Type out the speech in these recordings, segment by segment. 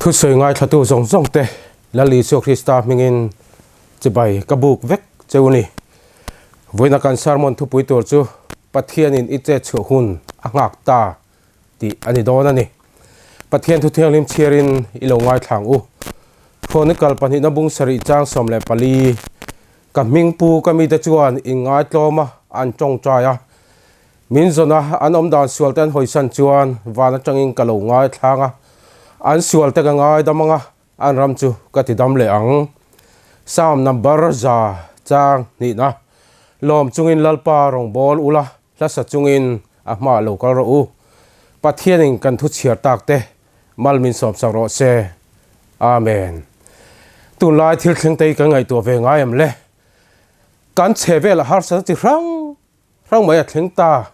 Thusawi ngaithlatu zawng zawng te Lal Isua Krista hmingin chibai ka buk vek cheu ni. Vawiina kan sermon thupui tur chu Pathianin i chet chhuah hun a nghak ta tih a ni dawn a ni. Pathian thu thianghlim chhiarin i lo ngaithlang u. Chronicle pahnihna bung sarih chang 14 Ka hming pu ka mite chuan inngaitlawm a an tawngtai a. Min zawn a, an awm dan sual te an hawisan chuan van atangin ka lo ngaithlang a, an sual te ka ngaidam ang a, an ram chu ka ti dam leh ang. Psalm number 100 hnihna, Lawm chungin Lalpa rawngbâwl ula, hlasa chungin a hmaah lo kal rawh u. Pathianin kan thu chhiar tak te mal min sawmsak rawh se. Amen. Tunlai thil thleng te hi kan ngaihtuah ve ngai em le? Kan chhe velah harsatna chi hrang Hrang mai a thleng ta.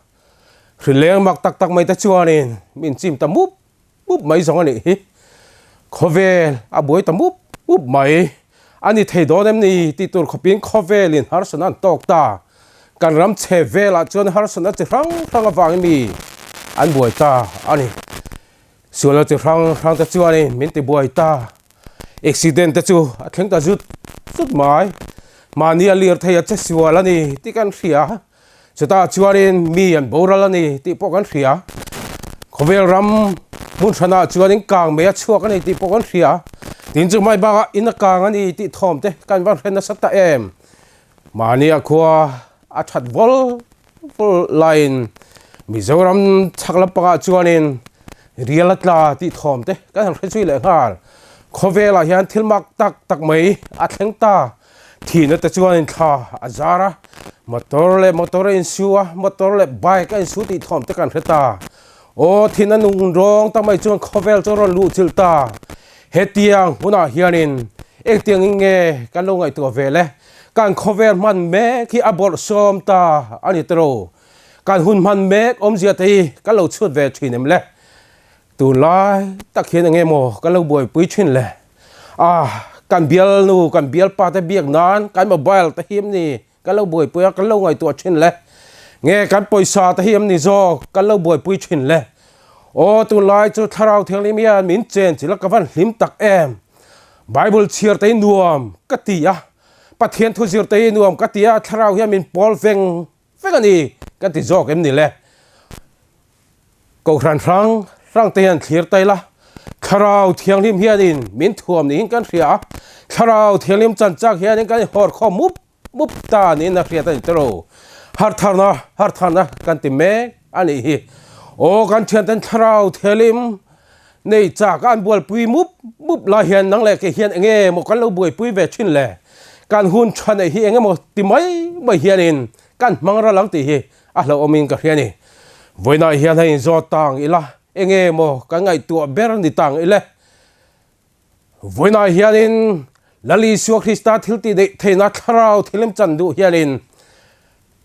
Hrileng mak tak tak mai te chuanin min chim ta mup mup mai zawng a nih hi. Khawvel a buai ta mup mup mai. A ni thei dawn em ni tih tur khawpin khawvelin harsatna an tawk ta. Kan ram chhe velah chuan harsatna chi hrang hrang avangin mi an buai ta a ni. Sualna chi hrang hrang te chuanin min ti buai ta. Accident te chu a thleng ta zut zut mai. Mahni a lir thei a che sual a ni tih kan hria. Chutah chuanin mi an boral a ni tih pawh kan hria. Khawvel ram hmun hranah chuanin kang mei a chhuak a ni tih pawh kan hria. Tin chu mai bakah in a kang a ni tih thawm te kan va hre nasa ta em. Mahni a khua a that vawl vawl laiin Mizoram chhak lampangah chuanin rial a tla tih thawm te kan han hre zui leh nghal. Khawvelah hian thil mak tak tak mai a thleng ta. Thihna te chuanin thla a zar a, motor leh motor a insu a, motor leh bike a insu tih thawm te kan hre ta. Aw thihna nung rawng tak mai chuan khawvel chu a rawn luh chilh ta. Hetiang hunah hianin engtiangin nge kan lo ngaihtuah ve le? Kan khawvel hman mek hi a bawrhsawm ta a ni tawh. Kan hun hman mek awmzia te hi kan lo chhut ve thin em le? Tunlai tak hian enge maw kan lo buaipui thin le? Ah, kan bialnu, kan bialpa te biak nan kan mobile te hi em ni kan lo buaipui a, kan lo ngaihtuah thin le? Nge kan pawisa te hi em ni zawk kan lo buaipui thin le? Aw, tunlai chu Thlarau Thianghlim hian min chen chilh a, ka van hlim tak em! Bible chhiar te hi nuam ka ti a, Pathian thu zir te hi nuam ka ti a, Thlarau hian min pawl veng veng a ni kan ti zawk em ni le? Kohhran hrang hrang te hian thlir tail a, Thlarau Thianghlim hianin min thuam niin kan hria a, Thlarau Thianghlim chan chak hianin kan inhawr khawm mup mup ta niin a hriat a ni tawh. Hartharna hartharna kan ti mek a nih hi. Aw kan thianten Thlarau Thianghlim Nei chak a an bualpui mup mup lai hian nang leh kei hian enge maw kan lo buaipui ve thin le? Kan hun tha neih hi enge maw ti mai mai hianin kan hmang ral ang tih hi a hlauhawmin ka hria ni. Vawiinah hian hei inzawt tang ila enge maw kan ngaihtuah ber ni tang ile? Vawiinah hianin Lal Isua Krista thil tih deih theihna thlarau thil em chan duh hianin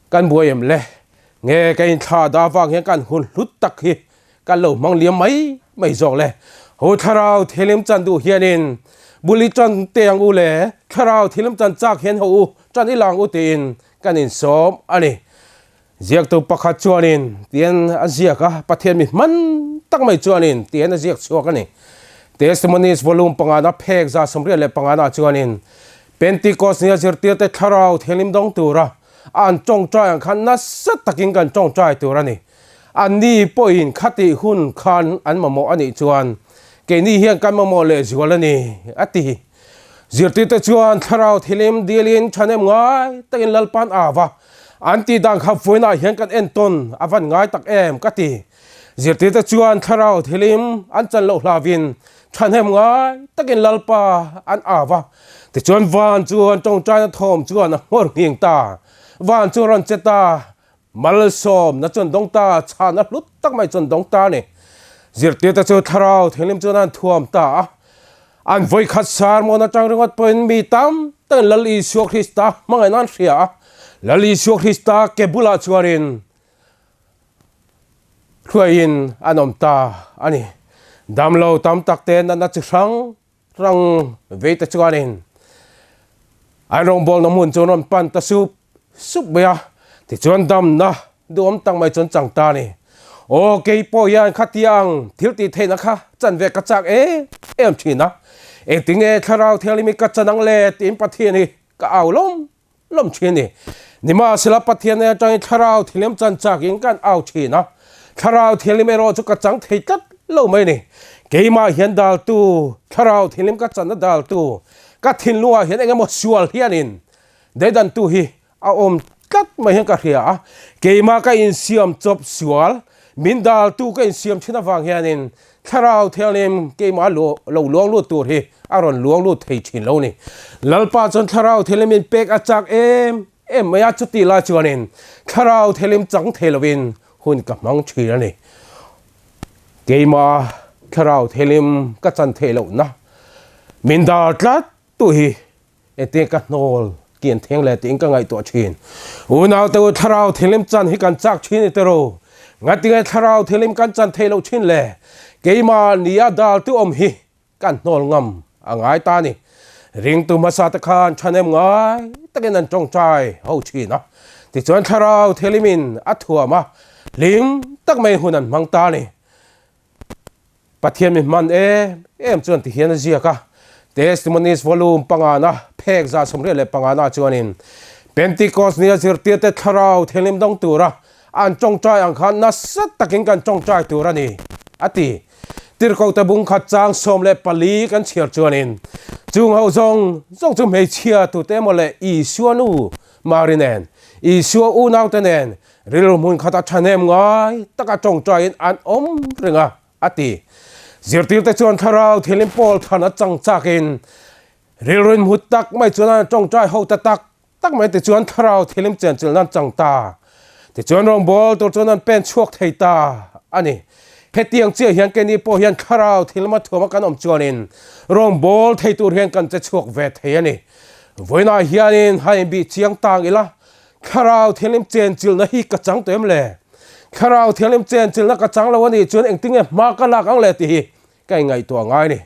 kan buai em le? Nge ka inthlah dah avang hian kan hun hlut tak hi kan lo hmang liam mai mai zawk le? Ho thlarau thil em chan duh hianin bul i tan te ang u le, thlarau thil em chan chak hian ho u tan i lang u tiin kan insawm a ni. Ziaktu pakhat chuanin tian a ziak a, Pathian mi hman tak mai chuanin tian a ziak chhuak a ni. Testimonies Volume pangana phek 185 ah chuanin Pentecost nia zirtirte thlarau thianghlim dawng tura an tawngtai ang khan nasa takin kan tawngtai tur a ni. Anni pawhin khatih hun khan an mamawh a nih chuan keini hian kan mamawh lehzual a ni, a ti. Zirtirte chuan thlarau thilim dilin thahnem ngai takin Lalpan a va an tih dan kha vawiinah hian kan entawn a van ngai tak em ka ti. Zirtirte chuan thlarau thilim an chan loh hlauhin thahnem ngai takin Lalpa an a va. Tichuan van chuan tawngtaina thawm chuan a nghawr nghing ta. Van chu a rawn che ta. Malsawmna chuan dawng ta, chhana hlut tak mai chuan dawng ta a ni. Zirtirte chu thlarau thianghlim chuan an thuam ta a. An vawikhat sermon atang ringawt pawhin mi tam takin Lal Isua Krista hmangaihna an hria a. Lal Isua Krista ke bulah chuanin hruaiin an awm ta a ni. Damlo tam takte natna chi hrang Rang vei te chuanin an rawngbawlna hmun chu an rawn pan ta sup sup mai a, tichuan damna duhawm tak mai chu an chang ta a ni. Aw, kei pawh hian khatia ang thil tih theihna kha chan ve ka chak em em thin a. Engtinge Thlarau Thianghlim hi ka chan ang le tiin Pathian hi ka au lawm lawm thin a ni. Nimahsela Pathian nen atangin Thlarau Thianghlim chan chakin kan au thin a. Thlarau Thianghlim erawh chu ka chang thei tlat lo mai a ni. Keimah hian daltu, Thlarau Thianghlim ka channa daltu, ka thinlungah hian engemaw sual hianin deidantu hi A awm tlat mai hian ka hria a, keimah ka insiam chawp sual, min daltu ka insiam thin avang hianin Thlarau Thianghlim keimah lo luang lut tur hi a rawn luang lut thei thin lo ni. Lalpa chuan Thlarau Thianghlim in pek a chak em em mai a, chutih lai chuanin Thlarau Thianghlim chang thei lovin hun ka hmang thin a ni. Keimah Thlarau Thianghlim ka chan theih lohna min dal tlat tu hi Engtin ka hnawl kian theng le tiin ka ngaihtuah thin. Unaute u thlarau thianghlim chan hi kan chak thin i tero. Ngatinge thlarau thianghlim kan chan theih loh thin le? Keimah nia dal tu awm hi kan hnawl ngam a ngai ta ni. Ringtu hmasa te khan thahnem ngai takin an tawngtai ho thin a. Tichuan thlarau thianghlim in a thuam a, hlim tak mai hun an hmang ta ni. Pathian mi hman em em chuan ti hian a ziak a, Testimonies Volume pangana phek 185 na chuanin Pentecost nia zirtirte thlarau thianghlim dawng tura an tawngtai ang khan nasa takin kan tawngtai tur a ni, a ti. Tirhkohte bung khat chang 14 kan chhiar chuanin chung ho zawng zawng chu hmeichhia tute emaw leh Isua nu Mari nen, Isua unaute nen Rilru hmun khata thahnem ngai taka tawngtaiin an awm reng a, a ti. Zirtirte chuan thlarau thilim pawl than a chang chakin rilru inhmu tak mai chuan an tawngtai ho ta tak tak mai tichuan thlarau thilim chenchilh nan chang ta. Tichuan rawngbâwl tur chuan an pen chhuak thei ta a ni. Hetiang chiah hian keini pawh hian thlarau thilma thuama kan awm chuanin rawngbâwl thei tur hian kan che chhuak ve thei a ni. Vawiinah hianin ha inbih chiang tang ila Thlarau Thianghlim chenchilhna hi ka chang tawh em le? Thlarau Thianghlim chenchilhna ka chang lo a nih chuan engtinge hma ka lak ang le tih hi ka inngaihtuah ngai a ni.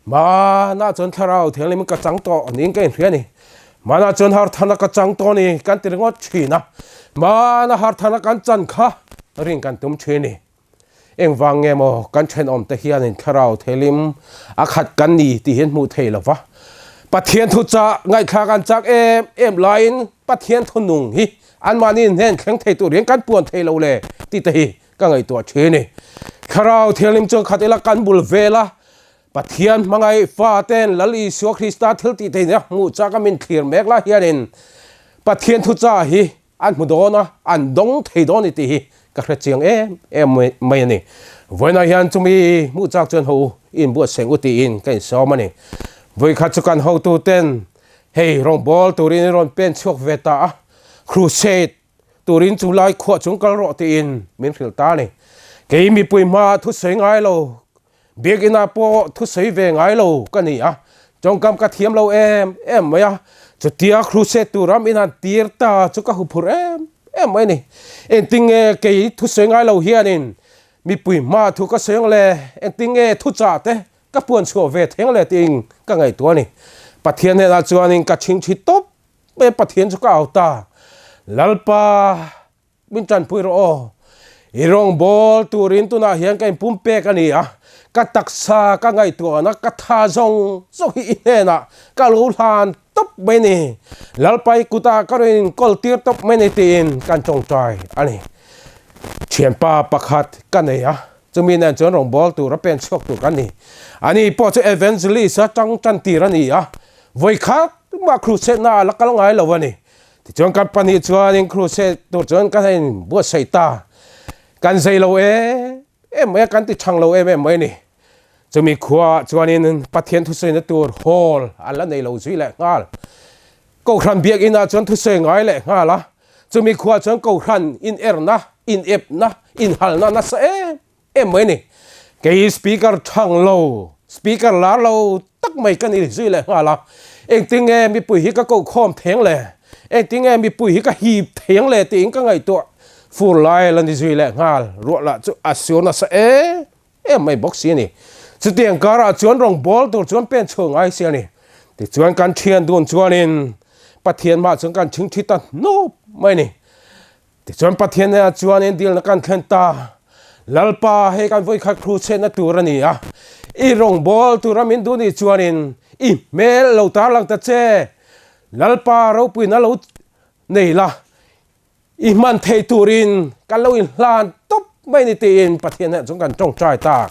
Hmanah chuan Thlarau Thianghlim ka chang tawh niin ka inhria a ni. Hmanah chuan harthana ka chang tawh a ni kan ti ringawt thin a. Hmana harthana kan chan kha rin kan tum thin a ni. Engvang nge maw kan thenawmte hianin thlarau theilim a khat kan ni tih hi an hmuh thei lo va. Pathian thu chah ngaihthlak an chak em em laiin Pathian thu nung hi anmahni hnen thleng thei tur hian kan puan thei lo le tih te hi ka ngaihtuah thin a ni. Thlarau thianghlim chuan khat ila kan bul vel a, Pathian hmangaih faten Lal Isua Krista thil tih theihna hmuh chak a min thlir mek lai hianin Pathian thu chah hi An hmu dawn a, an dawng thei dawn i tih hi ka hre chiang em em mai a ni. Vawiinah hian chumi hmuh chak chuan ho u i inbuatsaih u tiin ka insawm a ni. Vawikhat chu kan hotuten hei rawngbâwl turin i rawn pen chhuak ve ta a, crusade turin chu lai khuah chung kal rawh tiin min hrilh ta a ni. Kei mipui hmaah thusawi ngai lo Biakinah pawh thusawi ve ngai lo ka ni a, tawngkam ka thiam lo em em mai a, chutia crusade tura min han tir ta chu ka huphurh em em mai a ni. Engtinge kei thusawi ngai lo hianin mipui hma thu ka sawi ang le, engtinge thuchah te ka puan chhuah ve theng le tiin ka ngaihtuah a ni. Pathian hnenah chuanin ka chhingchhi tawp mai a, Pathian chu ka au ta, Lalpa, Min tanpui rawh aw. I rawngbâwl turin tunah hian ka inpum pek a ni a, ka taksa ka ngaihtuahna ka tha zawng zawng hi i hnenah ka lo hlan tawp mai ni. Lalpa i kutah ka rawn inkawl tir tawp mai ni tiin kan tawngtai a ni. Thianpa pakhat ka nei a, chumi nen chuan rawngbâwl tura pen chhuak tur kan ni. Ani pawh chu evangelist a tang tan tir a ni a, vawikhat mah crusade-na a la kal ngai lo a ni. Tichuan kan pahnih chuanin crusade tur chuan kan in buatsaih ta. Kan zei lo em em mai a, kan ti thang lo em em mai a ni. Chumi khuaah chuanin Pathian thusawina tur hall an la nei lo zui leh nghal. Kohhran biakinah chuan thusawi ngai leh nghal a. Chumi khuaah chuan kohhran inerna, inepna, inhalna nasa em em mai ni. Kei speaker thang lo, speaker lar lo tak mai ka ni zui leh nghal a. Engtinge mipui hi ka koh khawm theng le? Engtinge mipui hi ka hip theng le tiin ka ngaihtuah fur lai la ni zui leh nghal. Ruah lah chu a sur nasa em em mai bawk si a ni. Chutiang karah chuan rawngbâwl tur chuan pen chhuah ngai si a ni. Tichuan kan thian dun chuanin Pathian mah chuan kan thingthi ta hnup mai a ni. Tichuan Pathian hnenah chuanin dilna kan thlen ta. Lalpa, hei kan vawikhat crusade-na tur a ni a, i rawngbâwl tura min duh nih chuanin i hmel lo tarlang ta che. Lalpa ropuina lo nei la, i hman thei turin kan lo inhlan tawp mai ni tiin Pathian hnenah chuan kan tawngtai ta.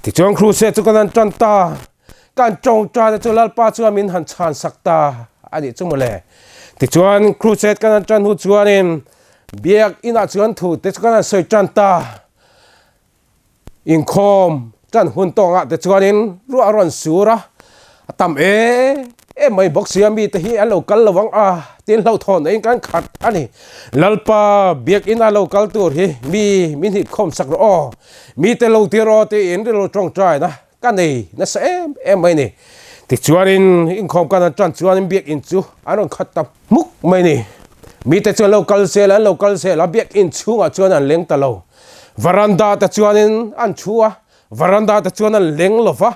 Tichuan crusade chu kan han tan ta, kan tawngtaina chu Lalpa chuan min han chhansak ta a nih chu mawle. Tichuan crusade kan han tan hnu chuanin Biak inah chuan thu te chu kan han sawi tan ta. Inkhawm tan hun tawngah te chuanin ruah a rawn sur a, a tam em em mai bawk sia mite hi an lo kal lo ang a tin hlauhthawn aiin kan khat a ni. Lalpa biak ina lo kal tur hi mi min hipkhawm sak rawh aw, mite lo ti rawh tiin rilru tawngtaina ka nei nasa em em mai ni. Tichuanin inkhawm kan han tan chuanin biakinn chu an rawn khat ta hmuk mai ni. Mite chuan lo kal zel an lo kal zel a, biakinn chhungah chuan an leng ta lo. Varanda te chuanin an thu a, varanda te chuan an leng lo va,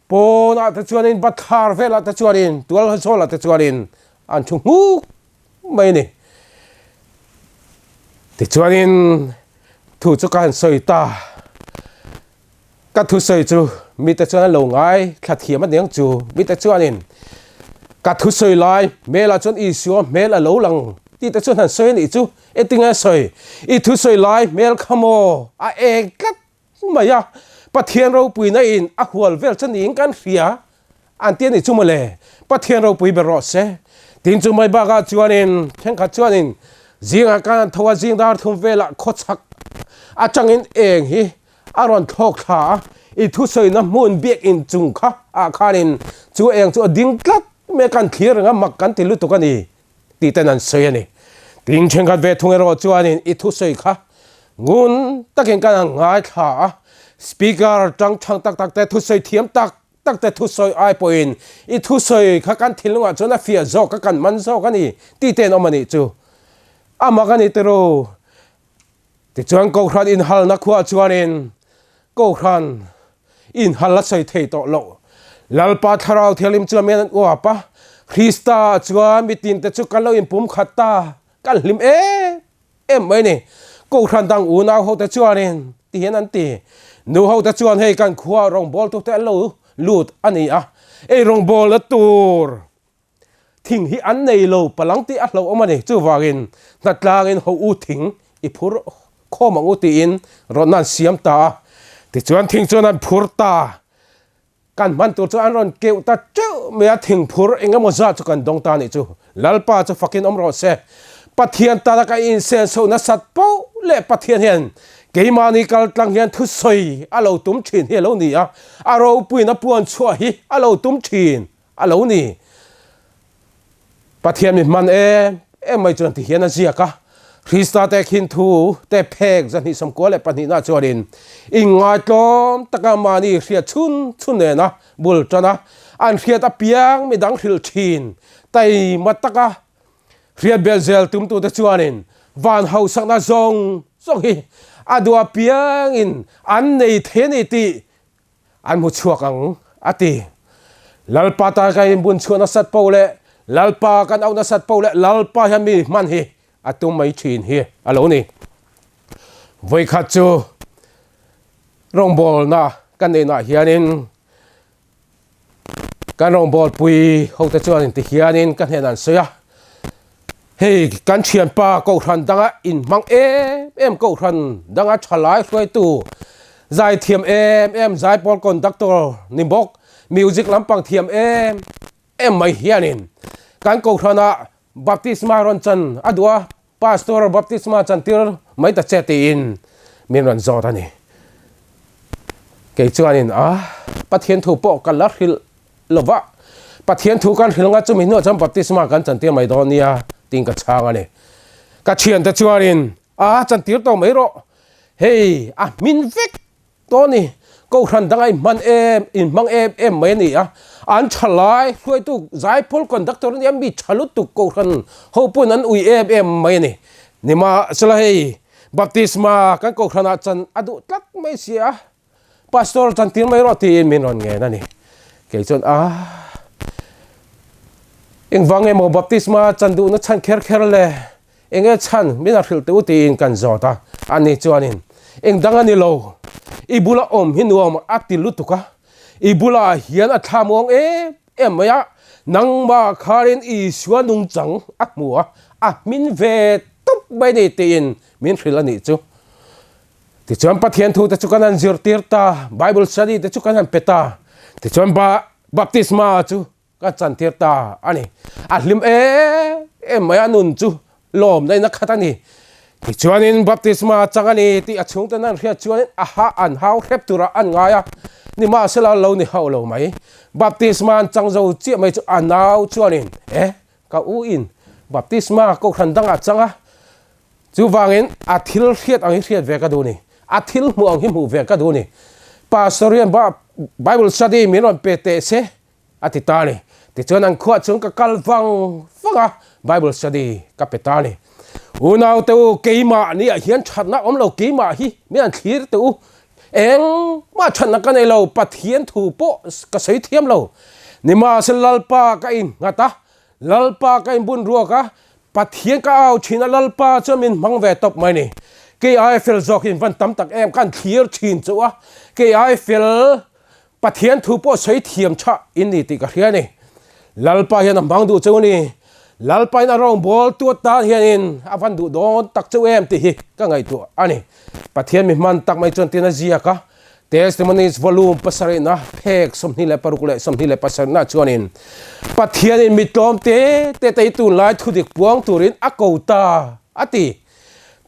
pawnah te chuanin bathlar velah te chuanin tual zawlah te chuanin an thu nghuk mai ni. Tichuanin thu chu ka han sawi ta. Ka thusawi chu mite chuan an lo ngai thla thiam a niang chu. Mite chuanin ka thusawi lai hmelah chuan Isua hmel a lo lang tih te chuan han sawi a nih chu. Engtinge a sawi? I thusawi lai hmel kha maw a eng tlat mai a, Pathian ropuina in a hual vel chu niin kan hria an ti a nih chu mawle. Pathian ropui ber rawh se. Tin chu mai bakah chuanin thenkhat chuanin zingah kan han tho a, zing dar thum velah khawchhak atangin eng hi A rawn thlawk thla a, i thusawina hmun biakinn chung kha ah khanin chu eng chu a ding tlat mai a, kan thlir reng a, mak kan ti lutuk a ni tih ten an sawi a ni. Tin thenkhat ve thung erawh chuanin i thusawi kha ngun takin kan han ngaithla a, speaker tang thang tak tak te thusawi thiam tak tak te thusawi ai pawhin i thusawi kha kan thinlungah chuan a fiah zawk a, kan man zawk a ni tih ten awm a nih chu. A mak a ni tiraw? Tichuan Kohhran inhalna khuah chuanin Kohhran inhal a sawi thei tawh loh. Lalpa Thlarau Thianghlim chuan min an uap a, Krista chuan mitinte chu kan lo inpumkhat ta, kan hlim em em mai ni. Kohhran dang unau hote chuanin ti hian an ti. Nu hote chuan hei kan khua rawngbawltute an lo lut a ni a, ei rawngbawlna tur Thing hi an nei lo palang tih a hlauhawm a ni. Chuvangin hnatlangin ho u thing i phur khawm ang u tiin rawtna an siam ta a. Tichuan thing chuan an phur ta. Kan hman tur chu an rawn keuh ta teuh mai a, thing phur eng emaw zat chu kan dawng ta a nih chu. Lalpa chu fakin awm rawh se. Pathian tana ka insenso nasat poh leh Pathian hian keimahni kaltlang hian thusawi a lo tum thin hi a lo ni a, a ropuiin a puan chhuah hi a lo tum thin. A lo ni. Pathian mi hman em em mai chuan ti hian a ziak a, Krista te khin thu te phek 224 na chuanin inngaitlawm taka mahni hriat chhun chhun nena bul tan a, an hriat apiang midang hrilh thin taima taka hriat belh zel tumtute chuanin van hausakna zawng zawng hi a duh apiangin an nei thei a ni tih An hmu chhuak ang, a ti. Lalpa tan kan inbun chhuah nasat poh leh Lalpa kan auh nasat poh leh Lalpa hian mi hman hi a tum mai thin hi a lo ni. Vawikhat chu rawngbawlna kan neihnaah hianin kan rawngbawlpui hote chuan inti hianin ka hnenah an sawi a, Hei kan thianpa Kohhran danga inhmang em em Kohhran danga thalai hruaitu zaithiam em em zaipawl conductor ni bawk music lampang thiam em em mai hianin kan Kohhranah baptisma rawn chan a duh a, Pastor baptisma chantir mai ta che tiin min rawn zawt a ni. Kei chuanin a Pathian thu pawh ka la hrilh lo va, Pathian thu kan hrilh nga chumi hnuah chuan baptisma kan chantir mai dawn nia tiin ka chhang a ni. Ka thiante chuanin a chantir tawh mai rawh, hei a hmin vek tawh a ni, Kohhran danga inhman em, inhmang em em mai a ni a, an tha lai hruaitu zaipawl conductor a nia mi tha lutuk Kohhran ho pawhin an ui em em mai a ni. Nimahsela hei baptisma kan Kohhranah chan a duh tlat mai si a, Pastor chantir mai rawh tiin min rawn ngen a ni. Kei chuan a engvang emaw baptisma chan duhna chhan kher kher le enge chhan min a hrilh teh u tiin kan zawt a, ani chuanin Eng dang a ni lo, i bula awm hi nuam a ti lutuk a, i bulah hian a thlamuang em em mai a, nangmah kharin Isua nungchang a hmu a, a hmin ve tawp mai ni tiin min hrilh a nih chu. Tichuan Pathian thu te chu kan han zirtir ta, Bible study te chu kan han pe ta, tichuan baptisma chu Ka chantir ta a ni. A hlim em em mai a nun chu lawmna in a khat a ni. Tichuanin baptisma a chang a ni tih a chhungten an hriat chuanin a ha an hau hrep turah an ngai a, nimahsela lo ni hauh lo mai. Baptisma an chang zo chiah mai chu a nau chuanin, E, ka u in baptisma kohhran dangah a chang a, chuvangin a thil hriat ang hi hriat ve ka duh ni, a thil hmuh ang hi hmuh ve ka duh ni. Pastor hian Bible study min rawn pe teh se, A ti ta a ni. Tichuan an khuah chung ka kal vang vang a, Bible study ka pe ta a ni. Unaute u, keimah ni ah hian thatna awm lo, keimah hi min han thlir teh u. Engmah thatna ka nei lo, Pathian thu pawh ka sawi thiam lo. Nimahsela Lalpa ka innghat a, Lalpa ka inbun ruak a, Pathian ka au thin a, Lalpa chuan min hmang ve tawp mai ni. Kei ai fel zawk hi in van tam tak em, ka han thlir thin chu a, kei ai fel Pathian thu pawh sawi thiam tha in ni tih ka hria a ni. Lalpa hian a hmang duh cheu a ni. Lalpa in a rawngbâwl tu atan hianin a van duh dawn tak cheu em tih hi ka ngaihtuah a ni. Pathian mi hman tak mai chuan tin a ziak a, Testimonies Volume pasarihna phek 26 leh 27 na chuanin Pathianin mi tlawm te te te hi tunlai thudik puang turin a ko ta a ti.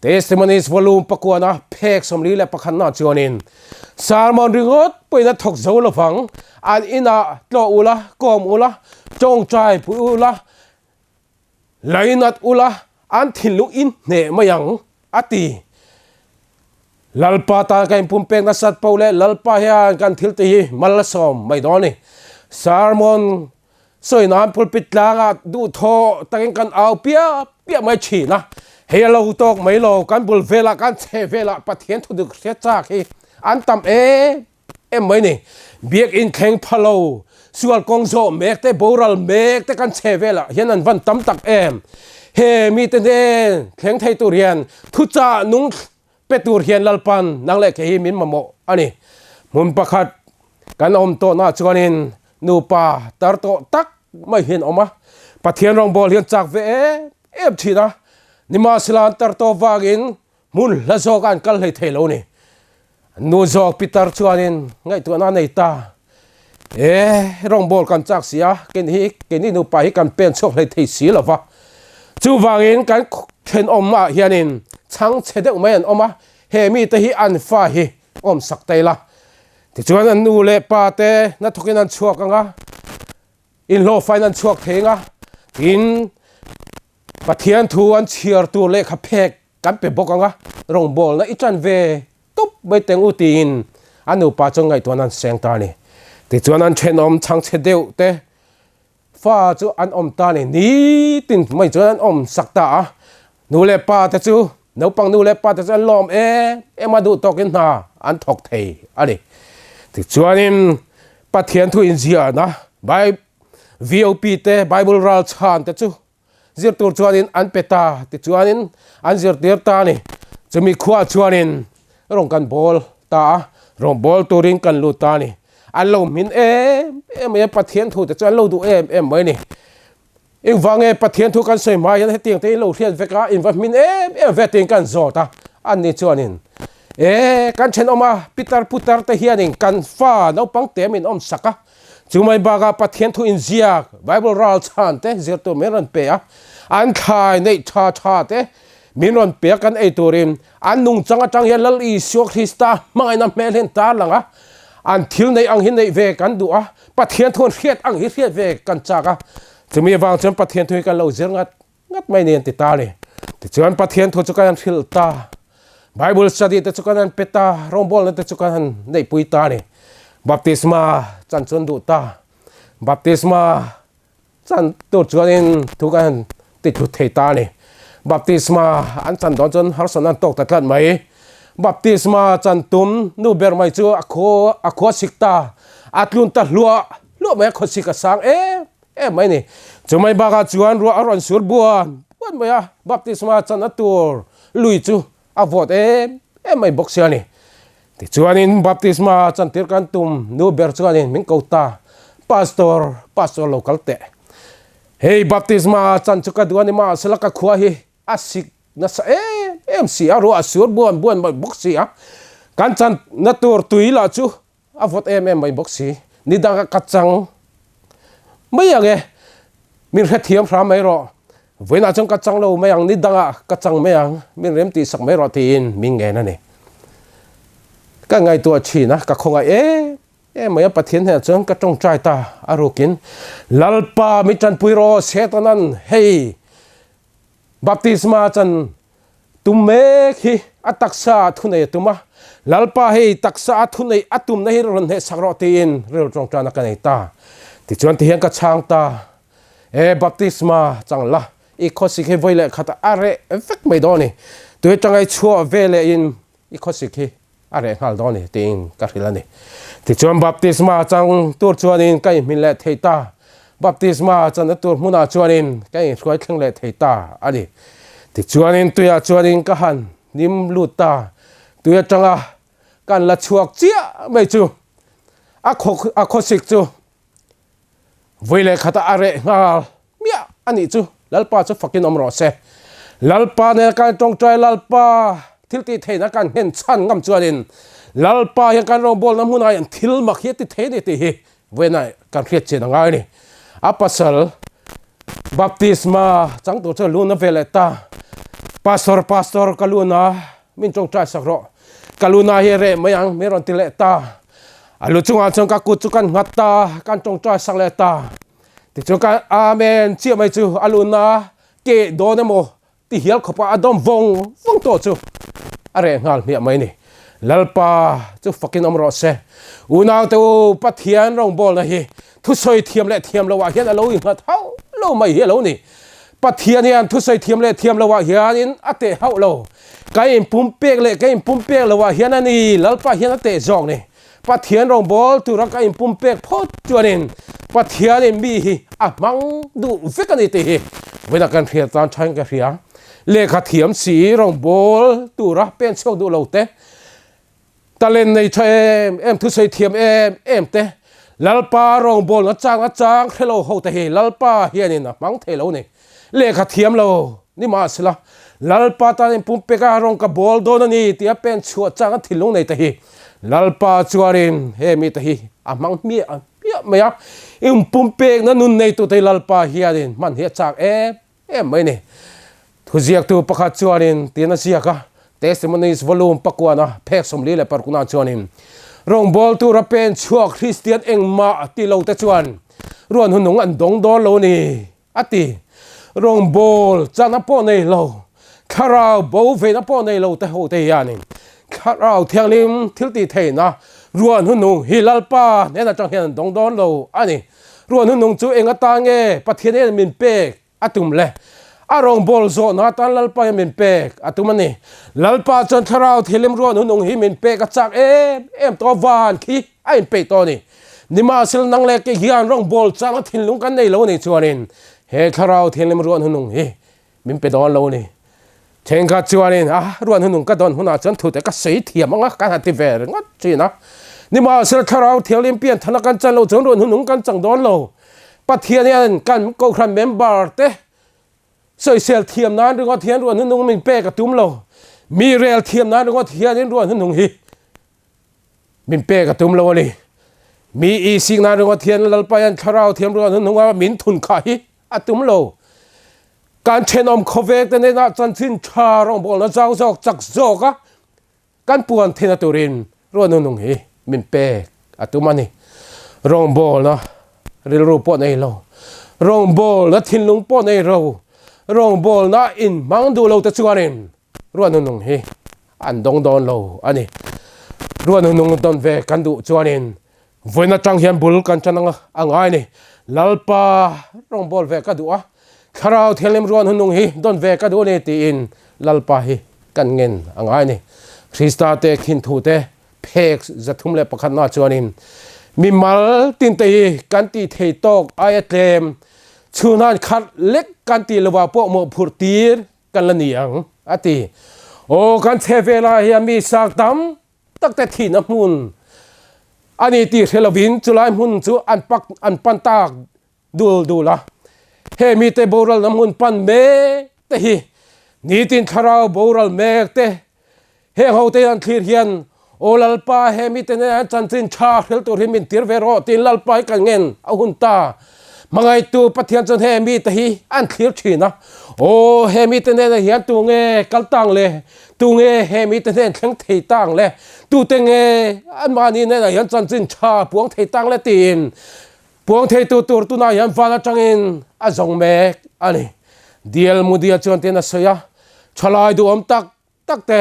Testimonies Volume pakuana phek 41 na chuanin Sermon ringawt pawhin a thawk zo lovang, an inah tlawh ula, kawm ula, tawngtai pui ula, lainat ula, an thinlung in hneh mai ang, a ti. Lalpa tan ka inpumpek nasat poh leh Lalpa hian kan thil te hi mal a sawm mai dawn a ni. Sermon Sawi nan pulpit tlangah duhthawh takin kan au piah piah mai thin a, hei a lo tawk mai lo, kan bul velah kan chhe velah Pathian thu dik hria chak hi an tam em em mai ni. Biakinn thleng pha lo, sual kawng zawh mek te, boral mek te kan chhe velah hian an van tam tak em. He mite hnen thleng thei tur hian thuchah nung pe tur hian Lalpan nang leh kei hi min mamawh a ni. Hmun pakhat kan awm tawhnaah chuanin nupa tar tawh tak mai hian awm a, Pathian rawngbâwl hian chak ve em em thin a, nimahsela an tar tawh vangin hmun hla zawk an kal hlei thei lo ni. Nu zawk pitar chuanin ngaihtuahna a nei ta, E, rawngbâwl kan chak si a, keini hi keini nupa hi kan pen chhuak hlei thei si lo va, chuvangin kan thenawmah hianin chhang chhe deuh mai an awm a, he mite hi an fa hi awm sak ta ila. Tichuan an nu leh pa te hnathawkin an chhuak ang a, inhlawhfain an chhuak thei ang a, tin Pathian thu an chhiar tur lehkha phek kan pe bawk ang a, rawngbawlna i ṭan ve tawp mai teng u tiin a nupa chuan ngaihtuahna an seng ta a ni. Tichuan an ṭhenawm chhangchhe deuh te fa chu an awm ta a ni. Nitin mai chuan an awm sak ta a, nu leh pa te chu naupang nu leh pa te chu an lawm em em a, duh tawkin hna an thawk thei a ni. Tichuanin Pathian thu inziahna VOP te Bible ral chhan te chu zir tur chuanin an pe ta tichuanin an zirtir ta a ni. Chumi khuah chuanin rawng kan bawl ta a, rawng bawl turin kan lut ta a ni. An lo hmin em em mai a, Pathian thu te chu an lo duh em em mai a ni. Engvang nge Pathian thu kan sawi hma hian hetiang te in lo hriat vek a, in va hmin em em ve tiin kan zawt a, an ni chuanin e kan thenawm a, pitar putar te hianin kan fa naupang te min awm sak a, Chu mai bakah Pathian thu inziak, Bible ral chhan te zir tur min rawn pe a, an thlai neih tha tha te min rawn pe a kan ei turin an nungchang atang hian Lal Isua Krista hmangaihna hmel hian tar lang a, an thil neih ang hi neih ve kan duh a, Pathian thu an hriat ang hi hriat ve kan chak a, chumi avang chuan Pathian thu hi kan lo zir ngat ngat mai ni an ti ta a ni. Tichuan Pathian thu chu kan han hrilh ta, Bible study te chu kan han pe ta, rawngbawlna te chu kan han neihpui ta a ni. Baptisma chan chu an duh ta, baptisma chan tur chuanin thu kan han tithlu thei ta a ni. Baptisma an chan dawn chuan harsatna an tawk ta tlat mai. Baptisma chan tum nu ber mai chu a khua a khua sik ta, a tlun ta hluah hluah mai a, khawsik a sang em em mai ni. Chumai bakah chuan ruah a rawn sur buan buan mai a, baptisma chan a tur lui chu a vawt em em mai bawk sia a ni. Tichuanin baptisma chantir kan tum nu ber chuanin min ko ta, Pastor, Pastor lo kal teh. Hei baptisma chan chu ka duh a ni mahsela ka khua hi a sik nasa em em si a, ruah a sur buan buan mai bawk si a, kan chan na tur tui lah chu a vawt em em mai bawk si. Ni danga ka chang mai ang e, min hrethiam hram mai rawh. Vawiinah chuan ka chang lo mai ang, ni dangah ka chang mai ang, min rem tih sak mai rawh tiin min ngen a ni. Ka ngaihtuah thin a, ka khawngaih em em mai a, Pathian hnenah chuan ka tawngtai ta a rukin, Lalpa min tanpui rawh, Setanan hei baptisma chan tum mek hi a taksa ah thunei a tum a, Lalpa hei taksa a thunei a tumna hi rawn hneh sak rawh tiin rilru tawngtaina ka nei ta. Tichuan tihian ka chhang ta. E baptisma chang la, i khawsik hi vawi leh khat a reh vek mai dawn a ni. Tui atanga i chhuah ve leh in i khawsik hi a reh nghal dawn a ni tiin ka hrilh a ni. Tichuan baptisma chang tur chuanin ka inhmin leh thei ta, baptisma channa tur hmunah chuanin ka inhruai thleng leh thei ta a ni. Tichuanin tuiah chuanin ka han hnim lut ta, tui atanga kan la chhuak chiah mai chu a khawsik chu Vui leh khatah a reh nghal miah a nih chu Lalpa chu fakin awm rawh se. Lalpa nen kan tawngtai Lalpa thil tih theihna kan nghen chhan ngam chuanin Lalpa hian kan rawngbawlna hmunah hian thil mak hi a ti thei a ni tih hi vawiinah kan hriat chian a ngai a ni. A pasal baptisma chang tur chuan luna ve leh ta. Pastor pastor ka luna min tawngtai sak rawh. Ka luna hi a reh mai ang min rawn ti leh ta. A lu chungah chuan ka kut chu kan nghat ta, kan tawngtai sak leh ta. Tichuan ka Amen chiah mai chu a luna keh dawn emaw ti hial khawpa a dawm vawng vawng tawh chu a reh nghal hmiah mai ni. Lalpa chu fakin awm rawh se. Unaute u, Pathian rawngbawlna hi thusawi thiam leh thiam loah hian a lo innghat hauh lo mai hi a lo ni. Pathian hian thusawi thiam leh thiam loah hianin a teh hauh lo. Ka inpumpek leh ka inpumpek loah hian a ni, Lalpa hian a teh zawk ni. Pathian rawngbâwl tura ka inpumpek phawt chuanin Pathianin mi hi a hmang duh vek a ni tih hi vawiinah kan hriat tan thain ka hria. Lehkha thiam si rawngbâwl tura pen chhuak duh lo te, Talent nei tha em em, thusawi thiam em em te, Lalpa rawngbawlna chang achang hre lo ho te hi Lalpa hianin a hmang thei lo ni. Lehkha thiam lo ni mahsela, Lalpa tan in pumpeka rawng ka bawl dawn a ni tia pen chhuah chang a thinlung nei te hi Lalpa chuanin he mi te hi a hmang hmiah hmiah mai a, in pumpekna nun neitu te hi Lalpa hianin hman hi a chak em em mai ni. Thuziaktu pakhat chuanin tiin a ziak a, Testimonies Volume pakuana phek 46 chuanin, Rawngbâwl tura pen chhuak Kristian engmah ti lo te chuan ruan hunung an dawng dawn lo ni, a ti. Rawngbâwl chana pawh nei lo, thlarau bo veina pawh nei lo te ho te hianin Thlarau Thianghlim thil tih theihna ruan hunung hi Lalpa hnen atang hian an dawng dawn lo a ni. Ruan hunung chu eng atan nge Pathian hian min pek a tum le? A rawngbâwl zawhna atan Lalpa hian min pek a tum a ni. Lalpa chuan Thlarau Thianghlim ruan hunung hi min pek a chak em em tawh a, van khi a inpeih tawh a ni. Nimahsela nang leh kei hian rawngbâwl changna thinlung kan nei lo a nih chuanin he Thlarau Thianghlim ruan hunung hi Min pe dawn lo a ni. Thenkhat chuanin a ruan hunung ka dawn hunah chuan thute ka sawi thiam ang a, kan han ti ve ringawt thin a. Nimahsela Thlarau Thianghlim pianthana kan chan loh chuan ruan hunung kan chang dawn lo. Pathian hian kan Kohhran member te sawisel thiam nan ringawt hian ruan hunung min pek a tum lo. Mi rel thiam nan ringawt hianin ruan hunung hi min pek a tum lo a ni. Mi i sik nan ringawt hian Lalpa hian Thlarau Thiam ruan hununga min thun khah hi a tum lo. Kan thenawm khawvek te hnenah chanchin tha rawngbawlna zau zawk chak zawk a kan puan theihna turin ruahnunung hi min pek a tum a ni. Rawngbawlna rilru pawh nei lo, rawngbawlna thinlung pawh nei ro, rawngbawlna inhmang duh lo te chuanin ruahnunung hi an dawng dawn lo a ni. Ruahnunung dawn ve kan duh chuanin Vawiin atang hian bul kan tan anga a ngai ni. Lalpa rawngbâwl ve ka duh a, Thlarau Thianghlim ruan hunung hi dawn ve ka duh a ni tiin Lalpa hi kan ngen a ngai ni. Krista te khin thu te phek 301 na chuanin mimal tinte hi kan tih thei tawk aia tlem chhunhan khat lek kan tih lovah pawh mawhphurh tir kan la ni ang, a ti. Aw kan chhe velah hian mi sang tam tak te thihna hmun a ni tih hre lovin chulai hmun chu an pak an pan tak dul dul a. He mite boralna hmun pan mek te hi nitin thlarau boral mek te heng ho te an thlir hian Aw Lalpa he mite nen an chanchin tha hrel tur hi min tir ve rawh tiin Lalpa hi kan ngen a hun ta. Hmangaihtu Pathian chuan he mite hi an thlir thin a. Aw he mite nen hian tu nge kal tang le? Tu nge he mite hnen thleng thei tang le? Tute nge anmahni nen hian chanchin tha puang thei tang le tiin Puang theitu tur tunah hian van atangin a zawng mek a ni. Dial Mudia chuan tiin a sawi a, Thalai duhawm tak tak te,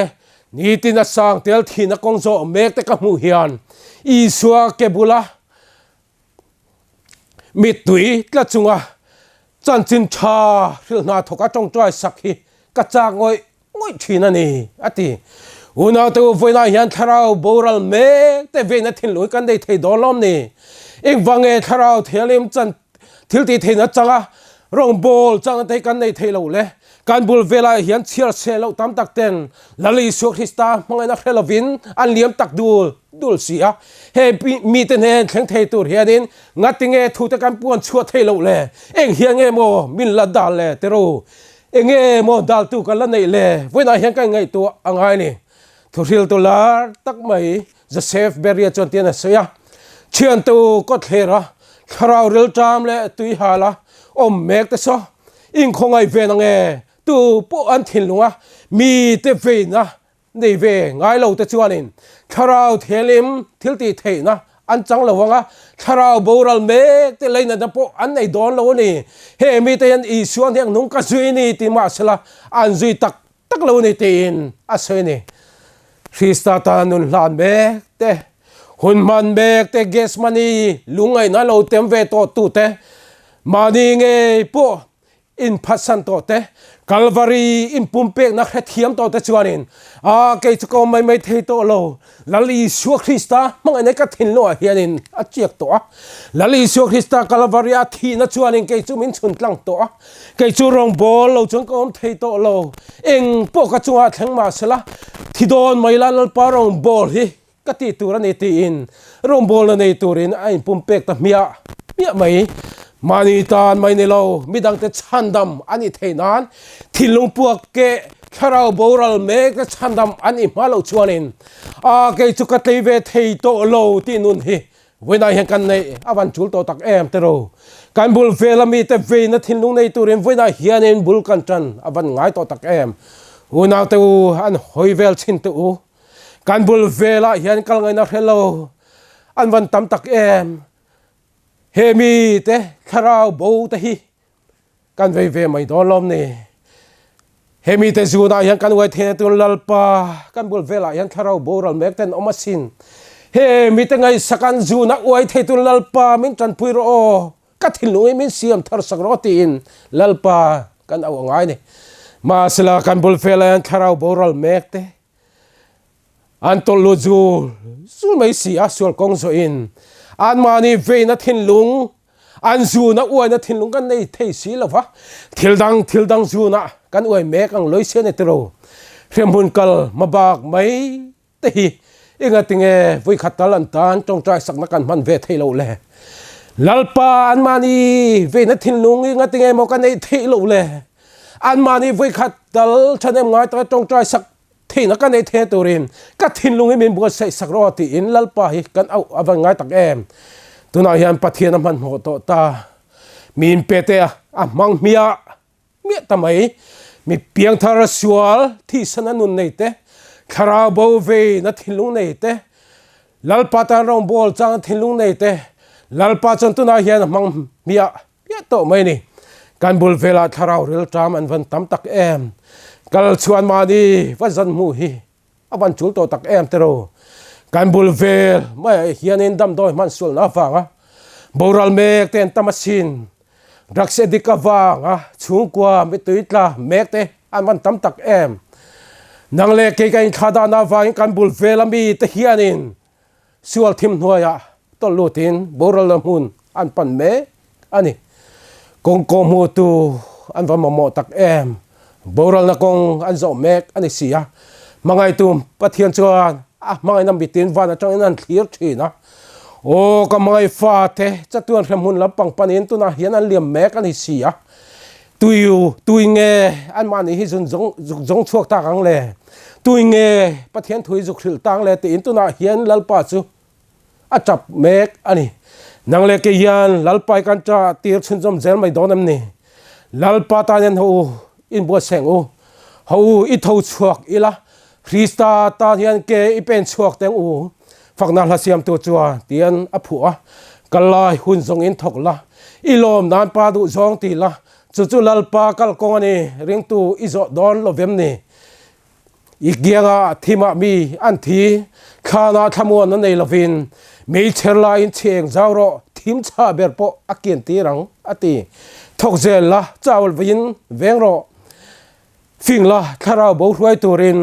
nitin a sang tel thihna kawng zawh mek te ka hmuh hian Isua ke bula mittui tla chunga chanchin tha hrilh hna thawka tawngtai sak hi ka chak ngawih ngawih thin a ni, a ti. Unaute u, vawiinah hian thlarau boral mek te veina thinlung hi kan nei thei dawn lawm ni? Engvang nge thlarau thianghlim chan thil tih theihna changa rawngbâwl changna te hi kan nei thei lo le? Kan bul velah hian chhiar chhe loh tam tak ten Lal Isua Krista hmangaihna hre lovin an liam tak dul dul si a. He mite hnen thleng thei tur hianin ngatinge thute kan puan chhuah thei loh le? Eng hian nge maw min la dal le tiraw? Enge maw daltu kan la neih le? Vawiinah hian ka inngaihtuah a ngai ni. Thuhriltu lar tak mai Joseph Beria chuan tian a sawi a, Thiantu kawthlera thlarau rilṭam leh tuihala awm mek te saw inkhawngaih ve na nge? Tu pawh an thinlung a mite veina Nei ve ngai lo te chuanin thlarau thianghlim thil tih theihna an chang lo ang a, thlarau boral mek te leinatna pawh an nei dawn lo a ni. He mite hian Isua hniak nung ka zui ni ti mahsela an zui tak tak lo a ni tiin a sawi a ni. Krista tana nun hlan mek te, hun hman mek te, Gethsemane lungngaihna lo tem ve tawh tute, mahni ngei pawh inphatsan tawh te, Kalvari inpumpekna hrethiam tawh te chuanin, A, kei chu ka awm mai mai thei tawh lo, Lal Isua Krista hmangaihna ka thinlungah hianin a chiak tawh a. Lal Isua Krista Kalvari a thihna chuanin kei chu min chhun tlang tawh a. Kei chu rawngbâwl lo chuan ka awm thei tawh lo. Eng pawh ka chungah thleng mah sela, thi dawn mai la Lalpa rawngbâwl hi Ka tih tur a ni tiin rawngbawlna nei turin a inpumpek ta hmiah hmiah mai. Mahni tan mai ni lo, midangte chhandam a nih theih nan thinlung puak keh thlarau boral mek te chhandam an nih hma loh chuanin a kei chu ka tlei ve thei tawh lo tih nun hi vawiinah hian kan neih a van tul tawh tak em tiraw. Kan bul vela mite veina thinlung nei turin vawiinah hianin bul kan tan a van ngai tawh tak em. Unaute u an hawi vel chhin teh u. Kan bul velah hian kal ngaihna hre lo an van tam tak em. He mi te thlarau bo te hi kan vei ve mai dawn lawm ni. He mi te zunah hian kan uai theihna tur Lalpa kan bul velah hian thlarau boral mek ten awm asin. He mi te ngaihsak an zunah uai thei tur Lalpa min tanpui rawh aw. Ka thinlung hi min siam thar sak rawh tiin Lalpa kan auh a ngai ni. Mahsela kan bul velah hian thlarau boral mek te an tawlh lut zul zul mai si a, sual kawng zawhin anmahni veina thinlung, an zuna uaina thinlung kan nei thei si lo va, thil dang thil dang zuna kan uai mek ang lawise a ni tiro. Hremhmun kal hmabak mai te hi engatinge vawikhat tal an tan tawngtai sakna kan hman ve theih loh le? Lalpa anmahni veina thinlung engatinge maw ka neih theih loh le? Anmahni vawikhat tal thahnem ngai taka tawngtai sak theihna ka neih thei turin ka thinlung hi min buatsaih sak rawh tiin Lalpa hi kan auh a van ngai tak em? Tunah hian Pathian a hmanhmawh tawh ta. Min pe te a hmang hmiah. Miah ta mai, mi piangthar sual thihsan a nun nei te, thlarau bo vei na thinlung nei te, Lalpa tan rawngbâwl chang a thinlung nei te, Lalpa chuan tunah hian a hmang hmiah hmiah tawh mai ni. Kan bul velah thlarau rilṭam an van tam tak em. Kal chhuan mahni va zan hmuh hi a van chul tawh tak em tiraw. Kan bul vel maiah hianin damdawi hman sualna avanga boral mek te an tam asin. Drugs addict avanga chhungkua mittui tla mek te an van tam tak em. Nang leh kei ka inthlah dahna avangin kan bul vel ami te hianin sual thim hnuaiah tawlh lutin boralna hmun an pan mek a ni. Kawng kawh hmutu an va mamawh tak em. Boralna kawng an zawh mek a ni si a. Hmangaihtu Pathian chuan a hmangaihna mitin van atangin an thlir thin a. Aw ka hmangaih fate chatuan hremhmun lampang panin tunah hian an liam mek a ni si a. Tui tui nge anmahni hi zun zawng zuk zawng chhuak tak ang le? Tui nge Pathian thu hi zuk hrilh tang le tiin tunah hian Lalpa chu a tap mek a ni. Nang leh kei hian Lalpa hi kan ṭah tir chhunzawm zel mai dawn em ni? Lalpa tan hian ho u, inbuatsaih ang u. Ho u, i tho chhuak ila, Krista tan hian ke i pen chhuak teng u. Fakna hla siamtu chuan tian a phuah a, Kal lai hun zawng in thawk la, i lawm nan pa duh zawng ti la, chu chu Lalpa kalkawng a ni, ringtu i zawh dawn lo vem ni? I kianga thimah mi an thi, thlanah thlamuan a nei lovin, meichher laiin chheng zau rawh, thim chhah ber pawh a kian tir ang, a ti. Thawk zel la, chawl veiin veng rawh. Fing la, thlarau bo hruai turin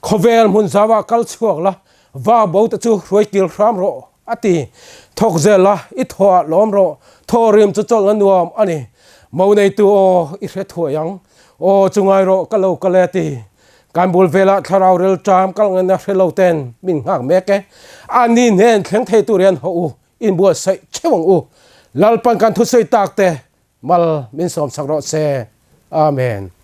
khawvel hmun zauah kal chhuak la, va bo te chu hruai kil hram rawh, a ti. Thawk zel la, i thawhah lawm rawh, thaw rim chu chawlhna nuam a ni. Mo neitu aw, i hre thuai ang. Aw, chu ngai rawh, ka lo kal e, a ti. Kan bul velah thlarau rel ṭam kal ngaihna hre lo ten min nghak mek e. Ani hnen thleng thei tur hian haw u, inbuatsaih theuh ang u. Lalpan kan thusawi tak te mal min sawmsak rawh se. Amen.